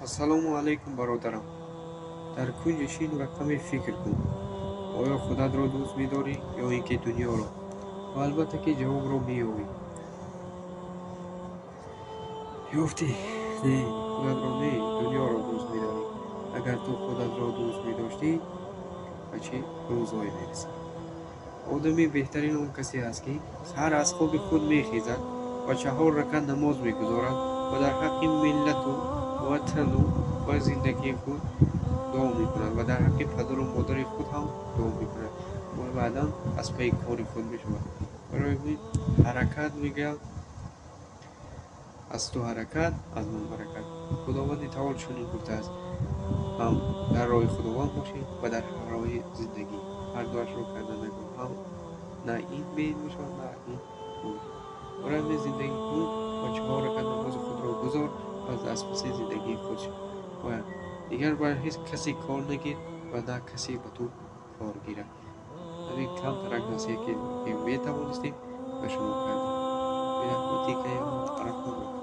Ассалому алайкум, бародарам. Дар кунҷи шин ва каме фикр кун. Оё худатро дӯст медорӣ ё ин ки дунёро? Ва албатта, ки ҷавобро меёбӣ. Ёфтӣ? Не, худатро не, дунёро дӯст медорӣ. Агар ту худатро дӯст медоштӣ, ба чӣ рӯзҳое мерасӣ? Одами беҳтарин он касе аст, ки саҳар аз хоби худ мехезад ва 4 ракат намоз мегузорад ва дар ҳаққи миллату ватану ва зиндагии худ дуо мекунад ва дар ҳаққи падару модари худ ҳам дуо мекунад ва баъдан аз пайи кори худ мешавад. Барои ҳамин ҳаракат мегӯяд, аз ту ҳаракат, аз ман баракат. Худованди таол чунин гуфтааст: ҳам дар роҳи Худованд бошед ва дар роҳи зиндагӣ. Ҳар дуашро карда накун, ҳам на ин беин мешавад, на ин он. Барои ҳамин зиндагӣ кун ва 4 ракат намози худро гузор ва аз паси зиндагии худ шав. Ва дигар бар ҳеҷ касе кор нагир ва на касе ба ту кор гирад. Ҳамин камтарак насиҳате, ки метавонистем, ба шумо кардем. Бирахматика я арҳамар.